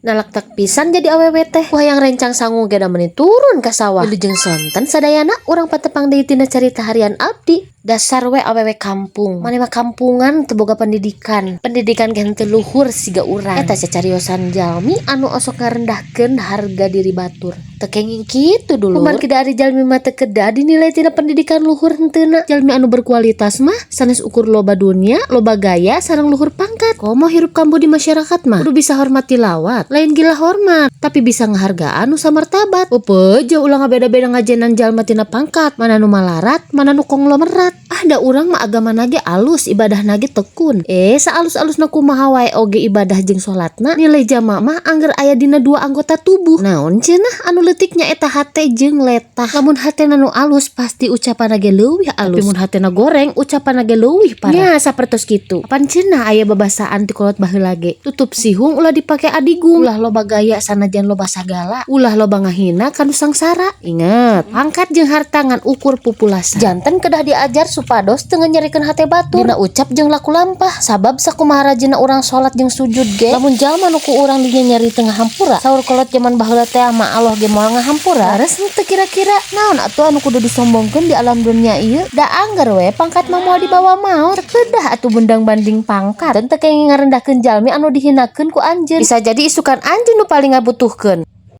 Nalaktak pisan jadi awewe teh. Wah, yang rencang sangu ge da meuni turun ka sawah. Wilujeng sonten sadayana, urang patepang deui tina carita harian abdi. Dasar we awewe kampung. Maneh mah kampungan teu boga pendidikan. Pendidikan ge henteu luhur siga urang. Eta cacariosan jalmi anu osok ngarendahkeun harga diri batur. Teu kenging kitu, dulur. Kumargi da ari jalmi mah teu kedah dinilai tina pendidikan luhur henteuna. Jalmi anu berkualitas mah sanes ukur loba dunya, loba gaya, sareng luhur pangkat. Komo hirup kambuh di masyarakat mah kudu bisa hormat tilawat. Lain gila hormat, tapi bisa ngahargaan nu samartabat. Eupeut jauh ulah ngabeda-beda ngajenan jalma tina pangkat, mana nu malarat, mana nu konglomerat. Ah, da urang mah agamana ge alus, ibadahna ge tekun. Eh, saalus-alusna kumaha wae oge ibadah jeung salatna, nilai jama mah angger aya dina dua anggota tubuh. Naon cenah anu leutik nyaeta hate jeung letah. Lamun hatena nu alus, pasti ucapanna ge leuwih alus. Tapi mun hatena goreng, ucapanna ge leuwih parah. Nya sapertos kitu. Apan cenah aya babasaan ti kolot baheula ge. Tutup sihung ulah dipake adigung. Ulah loba gaya sanajan loba sagala. Ulah loba ngahina ka nu sangsara. Ingat, pangkat jeung harta ngan ukur pupulasan. Janten kedah diajar supados teu nyerikeun hate batur dina ucap jeung laku lampah. Sabab sakumaha rajinna urang salat jeung sujud ge, lamun jalma nu ku urang dinyeri teu ngahampura, saur kolot jaman baheula teh mah Allah ge moal ngahampura. Leres henteu kira-kira? Naon atuh anu kudu disombongkeun di alam dunia ieu? Da angger we pangkat mah moal dibawa maot. Kedah atuh bundang banding pangkat. Dan teu kenging ngarendahkeun jalmi anu dihinakeun ku anjeun. Bisa jadi isukan anjeun nu paling ngabutuhkeun.